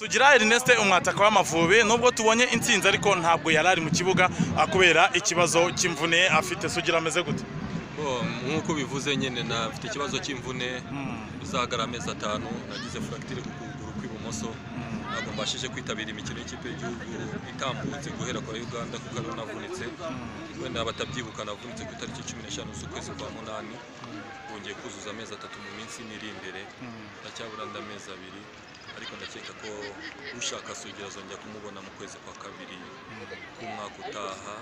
Sugira Ernest, umwataka w'Amavubi, nubwo tubonye intsinzi ariko ntabwo yari ari mu kibuga kubera ikibazo cy'imvune afite. Sugira, ameze gute? Nk'uko bivuze nyine, nafite ikibazo cy'imvune bizahagarara amezi 5. Nagize fracture ku kuguru kw'ibumoso, ntabwo mbashije kwitabira imikino y'ikipe y'igihugu itambutse guhera kwa Uganda kuko ariho navunitse. Wenda batabyibuka, navunitse ku itariki 15 z'ukwezi kwa munani, bongeye kuzuza amezi 3 mu minsi iri imbere. Ndacyabura andi amezi 2, ariko ndakeka ko ushaka Sugira azongera kumubona mu kwezi kwa kabiri k'umwaka utaha,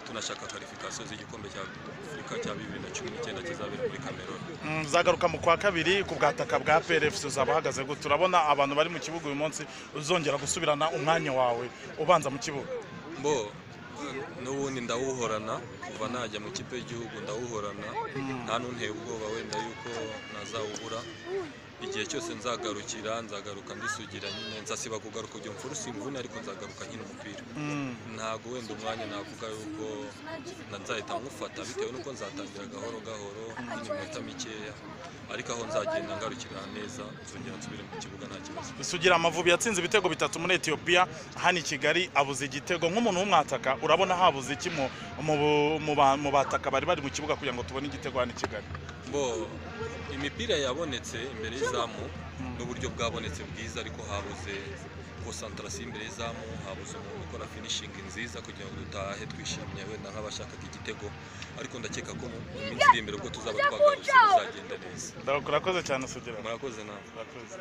tunashaka qualification z'igikombe cya Afurika cya 2019 kizabera muri Cameroon. Uzagaruka mu kwa kabiri ku bwataka bwa APR FC, uzaba uhagaze gute? Urabona abantu bari mu kibuga uyu munsi, uzongera gusubirana umwanya wawe ubanza mu kibuga? Mbo n'ubundi ndawuhorana. Kuva najya mu ikipe y'igihugu ndawuhorana, nta n'unteye ubwoba wenda yuko nazawubura. Igihe cyose nzagarukira, nzagaruka ndisugira nyine. Nzasiba kugaruka kugira mfurusa imvune, ariko nzagaruka nkina umupira. Ntabwo wenda umwanya navuga yuko nzahita nywufata, bitewe n'uko nzatangira gahoro gahoro nkina iminota mikeya, ariko aho nzagenda ngarukira neza nzongera nsubire mu kibuga nta kibazo. Sugira, Amavubi yatsinze ibitego 3 muri Ethiopia, hano i Kigali abuze igitego. Nk'umuntu w'umwataka, urabona habuze iki mu bataka bari mu kibuga kugira ngo tubone igitego hano i Kigali? Bo imipira yabonetse imbere y'izamu n'uburyo bwabonetse bwiza, ariko habuze concentration imbere y'izamu, habuze umuntu ukora finishing nziza kugira ngo dutahe twishimye wenda nk'abashakaga igitego. Ariko ndakeka ko mu minsi iri imbere, ubwo tuzaba twagarutse, bizagenda neza. Urakoze cyane, Sugira. Murakoze nawe. Urakoze.